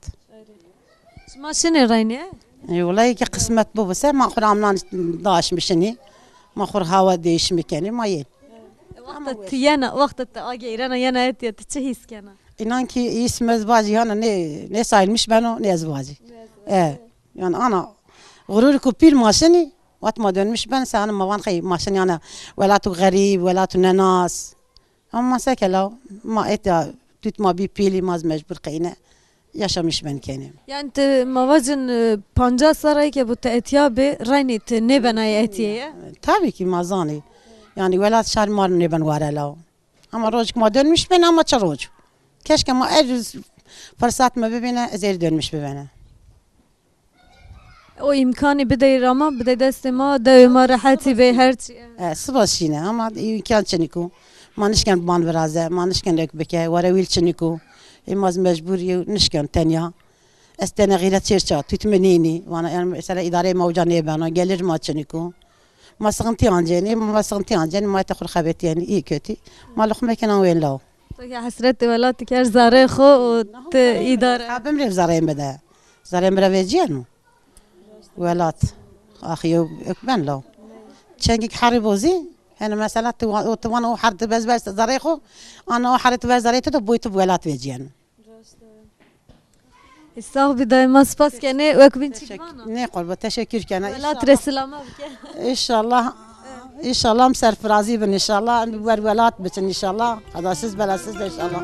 Şima şinê reynê? E, wulay ki qismet bû bise, ma xur amnan daşmişini. Ma xur hava değişimi keni, ma yên. Wexta tu yena, wexta tu ageyrena yena etiye, tu çi hîs kena? Înan ki îsmez vacî hana ne, ne sayılmış beno, ne ez vacî. E, yani ana, gurur ku pîl maşini, wat ma dönmüş ben, se hanım ma van xey maşini ana, welatu xerîb, welatu nenas. Ama ma seke law, ma etya, tut ma bî pîlî, ma z mecbur qeyne. Yaşamış ben keni. Yani tu ma vacin, e, pancas serayê ke bu te etiya bê, reynî tu nêbenayê etiyê ye? Tabii ki ma zanî. Yani welat şar mar nêben ware law. Ama rojik ma dönmüş ben ama çi roj. Keşke ma her roz fırsat me bibine, ez êrî dönmüş bibene. O îmkanî bideyî rama, bidey destê ma, dewê ma rehetî bê, her çi. E, spas şîne, ama îmkan çiniku. Ma nişken ban viraze, ma nişken lek bike, were wîl çiniku. Ê ma z mecbur yê nişken tenya. Ez tene xîret çêr ça, tut min nînî. Vana, yani, mesela îdareyê ma uca nêbena, gelir ma çiniku. Ma sıkıntı ancenî, ma sıkıntı ancenî, ma te xur xebetiyeni, iyi kötü. Ma luqmekena wên law. Tu ki hesretê welatî ker zarê xwe û tu îdare. Ha, bimrê zarê min de. Zarê min re veciyeno. Welat. Ax, yew ek ben law. Çengik herî bozî, hene mesela tu wa-, tu wan o her tu bez bez zarê xwe, ana o her tu bez zarê tu de boy tu welat veciyeno. Ê, sax bî dayê, ma spas kenê, wek bîn çîk vana. Nê qurba, teşekkür kena. Welat re silama bike. İnşallah, inşallah em serfirazî bin inşallah, em bi wer welat biçin inşallah. Qedasiz belasız de inşallah.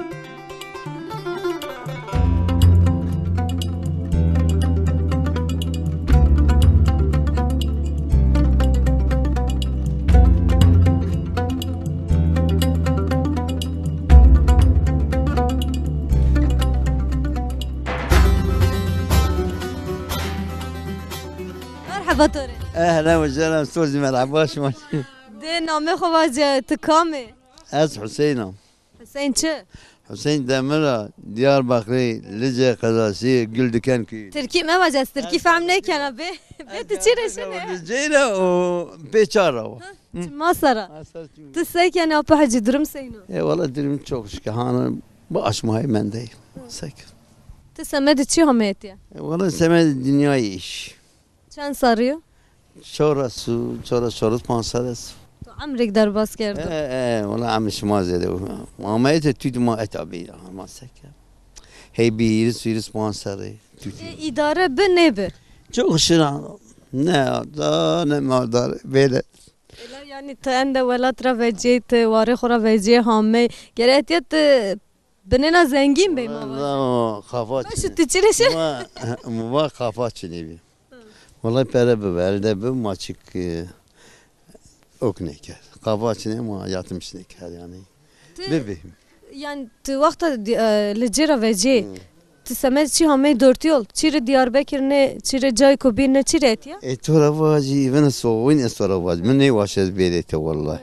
Merheba Torê. Ehlen ve sehlen, sozî merheba şima. Dê namê xwe vace, tu kam î? Ez Hüseyin im. Hüseyin çi? Hüseyin Demira, Diyarbakırê, Lice qezasî, Güldiken köyü. Tirkî me vace, ez tirkî fehm nêkena bê. Bê tu çi reşine? Liceyra o pêçara o. Çima sara? Tu se kenî apa hecî, durum seyno? E, valla durum çok şükür. Hanım bu aşmaya mendeyim. Sek. Tu semedi çi hametiye? E, valla semedi dünya iş. Çend serî yo? Çar su, çar, çar panc serî su. Tu emrek derbas kerdo? E, e, valla emrê şima zêde. Ama ete tüdü ma et abi, ama seke. Hey bir yirmi, yirmi panc serî. Tüdü. E, idare bi ne bi? Çok şiran. Ne da, ne mardar, böyle. Ela yani te ende welat ra vecê, te warê xo ra vecê hame. Gere etiye te binêna zengîn bê ma vaje. Valla, kafa çinê. Baş tu çi reşe? Ma, ma kafa çinê bi. Vallahi pere bi, elde bi, ma çik, e, ok nêkerd. Kafa çinê ma yatmış nêkerd yani. Ti, bi bi. Yani tu wexta di-, e, li cê ra vecê, tu semed çi hamey dortiyol, çi rê Diyarbekir ne, çi rê cayê ku bî ne, çi rê etiya? E, tu ra vacî, vin soğun, ez tu ra vacî. Min nê waş ez bêrê te vallahi.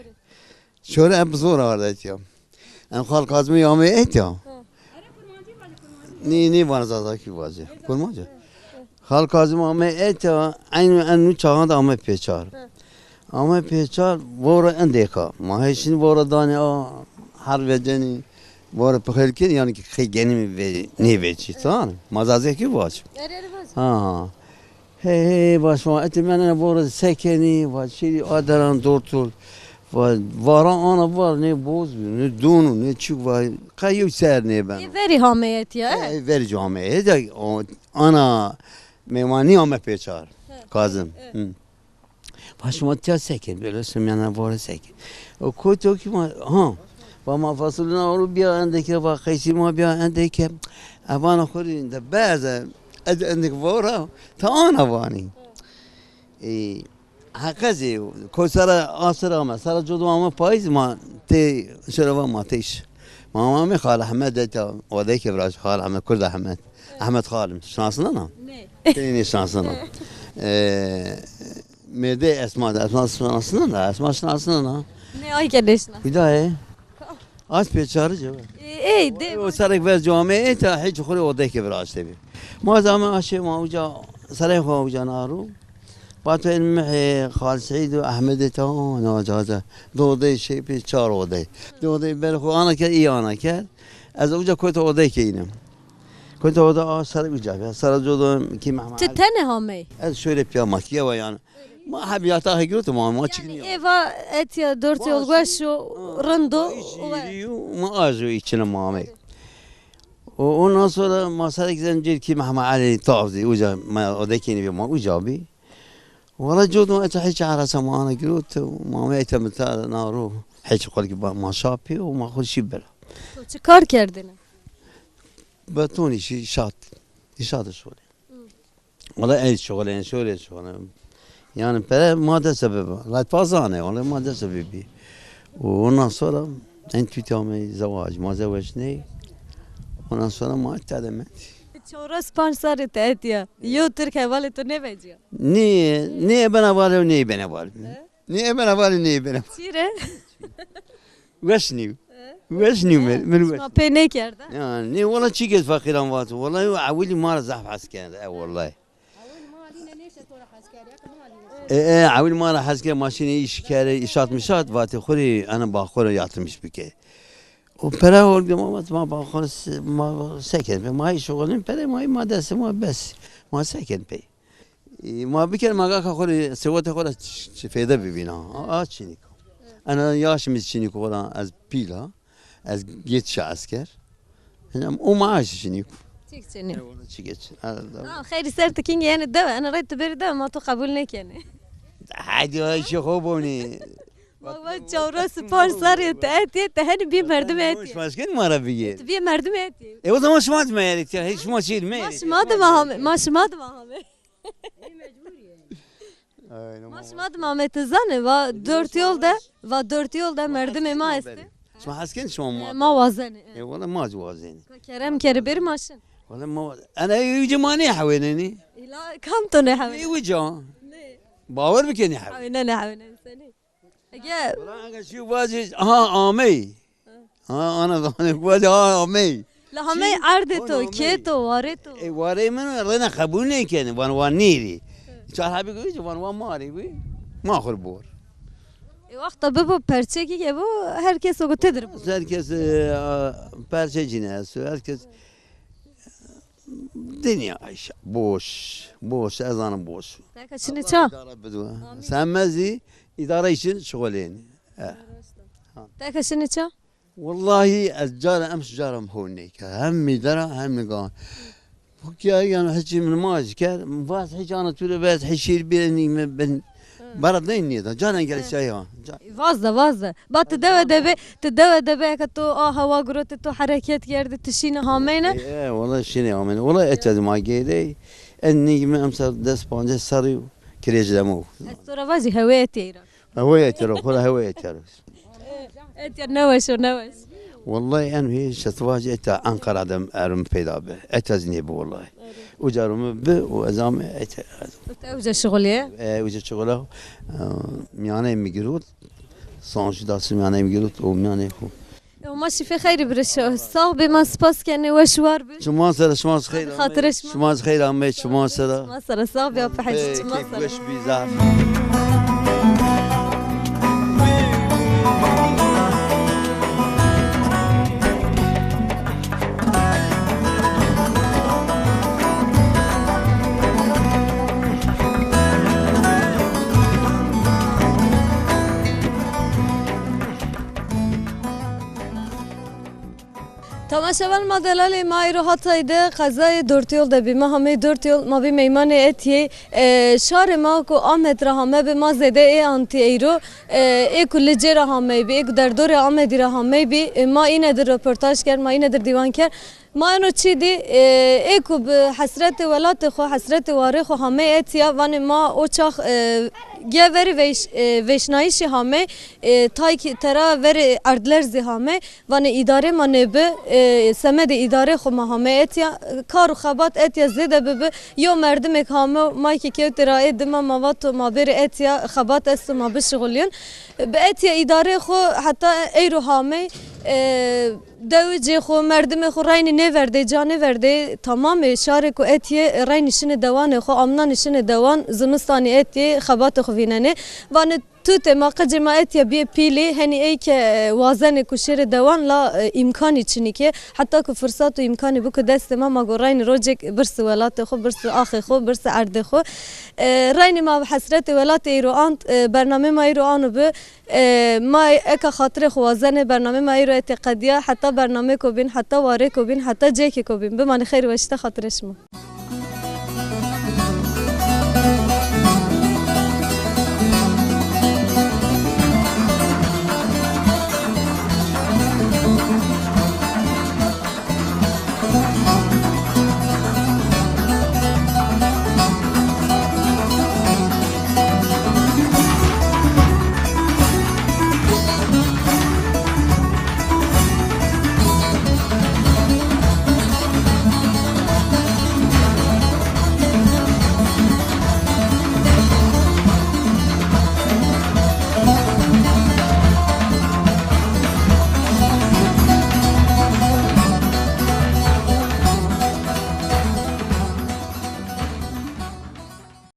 Şöyle em zor ardet ya. Em xal Kazım'ı yağmaya et ya. Ni, ni var Zazaki vacı. Kurmancı. Xal Kazım ame et ya, aynı en nu çağında ame peçar. Ame peçar, vora en deka. Ma he şimdi vora dani a, her veceni, vora pexelkin, yani ki xey geni mi ve, ne veci, tamam. Ma Zazaki vac. Ha. Hey, hey, baş ma, eti men ne vora sekeni, va çili aderan dortul. Va, vara ana var, ne boz, ne donu, ne çuk va, ka yew ser ne ben. Ê verî hameyetiya, e? E, verî cü hameyetiya, o, ana, mêvanî ame peçar, Kazım. Hı. Başıma tiya seken, böyle sümyana vore seken. O koto ki ma, ha, va ma fasulina oru biya endeke, va qeysî ma biya endeke. Evana xuri de beze, ez endek vora, ta ana vani. E, Heqezî, ko sera asir ame, sera codo ame payîz ma tê şereva ma têş. Ma ame Xal Ehmed eta, odeke viraj Xal Ehmed, Kurd Ehmed. Ehmed Xalim, şinasına na? Ne. Tê ne şinasına. E, Mêrdê Esma de, Esma şinasına na, Esma şinasına na? Ne, ay ke neşna. Kuda ye? Az pêçarî cebe. Ê, ê, dê. O serek ver came eta, hiç xure odeke viraj tebi. Ma zame aşe ma uca, serek xo uca naru. Bato el Mihê, Xal Seîd û Ehmedê te ana caca. Du odeyê şêpê, çar odeyê. Du odeyê ber xwe ana ker, î ana ker. Ez uca kota odeyê keynim. Kota oda a ser uca be. Sera codo ki Mehmet Ti Ali. Tenê hamey? Ez şöyle piya ma kiye wa yani. Ma hebiyata he girot ma, ma Yani çıkmıyor. Êva etiya dört yol weş û rind o. Ma iş yürüyor, ma ajo içine ma amey. O, ondan sonra ma serek zencir ki Mehmet Ali tavzi, uca ma odekini bir ma uca bir. Wala codo eta hiç arasa ma ana girot, ma me eta mita naro. Hiç kolki ba ma şapi o ma xurşi bela. To çi kar kerdine? Beton işi, inşaat. İnşaat şöyle. Wala el şöyle, şöyle şöyle. Yani pere ma de sebebi. Lat pazane, wala ma de sebebi. Ondan sonra en tütame zevac, ma zevac ne? Ondan sonra ma tedemet. Çewres panc serê te etiya. Yo Tirk hevalê tu neveciya. Ne, ne bena vale, ne bena vale. He? Ne bena vale, ne bena vale. Çire? Weş nî. He? Weş nî me, min weş. Ma pê nekerda? Ya, ne wala çi kes fakiran vat. Wala ewil ma zaf has kerde, e wala. E, e, ewil ma ra hez kir, maşînê îş kere, îşat mişat, vatê xurî, ana baxura yatırmış bike. O pera oldu, ma, ma baxura, ma seken, ma iş oğlum, pere ma, ma dese, ma bes, ma seken pey. E, ma biker, ma gaka xurî, sewete xurî, ç-, ç-, feyde bibîna. A, a çinik. Ana yaşımız çinik olan, ez pila. Ez geç asker. Hem o maaş için yok. Çik çeni. Eyvallah, çi geç. Ha, xeyri ser tikin yani de, ana ray tu beri de, ma tu kabul nekeni. Hadi o işi xo boni. Bak, bak, çawra spor sarı te, te, te hani bir merdim et. Başkan mı ara bir yer? Bir merdim et. E, o zaman şima da meyret ya, hiç şima şey meyret. Ma şima da mahame, ma şima da mahame. Aynen. Ma şima di Mametizanê, va dört yol de, va dört yol de merdimê ma estê. Şima hesken şima ma. Ma wazenê. E, wala ma jî wazenê. Ka kerem keri bir maşin. Wala ma wazenê. Ana ew cima ne hewênenî? Îla kam to ne hewêne? Ew ca. Ne. Bawer bike ne hewêne. Hewêne ne hewêne senî. Ege. Wala aga şu vazî, aha, amey. Ha, ana zamanê ku vazî, aha, amey. La hamey erdê to, kê to, warê to. E, warê min rêne qebûl nêkenê, van, van nêrî. Çar hebî ku, van, van marî bû. Ma xur bor. E, wexta bibo perçekî ke bo, her kes o ku têdir bo. Her kes, e, a, perçe cîne, her kes Dinya işte boş, boş, ez zanim boş. Te ke şinê ça? Sen mezî îdare için şixulên. E. Te ke şinê ça? Wallahî ez cara em cara hon nêke. Hem mi dera hem mi gan. Bu ki yani hiç min ma ji ker. Vaz hiç ana tu de vaz hiç şir bir nîme ben Bara deyniye da, canan gel çaya. Vazda, vazda. Ba tu dewe debe, tu dewe debe, eke tu a hewa gurotê tu hereket kerdî, tu şîne hameyne. E, e, wala şîne hameyne. Wala etya ma gêdey. En nîgme em ser des panceh serî kirêc demo. Ez to ra vazî hewê etiyê ra. Hewê etiyê ra, xora hewê etiyê ra. Etya neweş o, neweş. Wallahi en hê şetvac eta Ankara dem erim peyda be. Eta zinê bi wallahi. Uca rumu bi û ezam eta. Te uca şixuliye? E, uca şixula, e, miyane mi girot. Sanji dasi miyane mi girot û miyane xu. Yo, ma şifê xeyrî birişo. Sağ be, ma spas kene, weş war bi. Çima sere, çima xeyr. Xatirê çima. Çima xeyr ame, çima sere. Çima sere, sağ be, apa hecî, çima sere. Weş bî zaf. Temaşevan ma delalê ma îro Hatay de qezayê Dörtyol de bî. Ma hamey Dörtyol, ma bî meymanê etiyê. E, şarê ma ku Amed ra hame bi, ma zêde ê antî eyro, e, ê ku li cê ra hamey bi, ê ku derdorê Amedî ra hamey bi, e, ma îne dir roportaj ker, ma îne dir dîwan ker. Ma eno çî dî, e, ê ku bi hesretê welatê xwe, hesretê warê xwe hamey etiya, vanê ma o çax, e, ge verî vêş-, e, vêşnayîşê hamey, e, taykî tera verê erdlerzî hamey. Vanê îdarê ma nêbi, e, semedê îdarê xwe ma hame etiya, kar û xebat etiya zêde bibi. Yo merdimêk hame, maykî kewtê ra ê dima ma vato ma bêrê etiya, xebat esto ma bişixulîn. Bi etiya îdarê xwe heta eyro hamey, E, Dewicê xwe, merdimê xwe reynî nêverdê, ca nêverdê, tamamê şarê ku etiye, reynî şinê dewanê xwe, amnanî şinê dewan, zimistanî etiye, xebatê xwe vînenê. Vanê tutê ma, qicê ma etiye biyê pîlî, henî ey ke, e, wazenê ku şêrê dewan la, e, îmkanî çinîke. Heta ku firsat û îmkanî bû ku destê ma, ma got reynî rocek birsî welatê xwe, birsî axê xwe, birsî erdê xwe. E, reynî ma hesretê welatê îro ant, e, bernamê ma îro ano bi. E, ma eka xatirê xwe wazenê, bernamê ma îro ê tê qediya, heta bernamê ko bîn, heta warê ko bîn, heta cêkê ko bîn. Bimanî xeyr û weşî te, xatirê şima.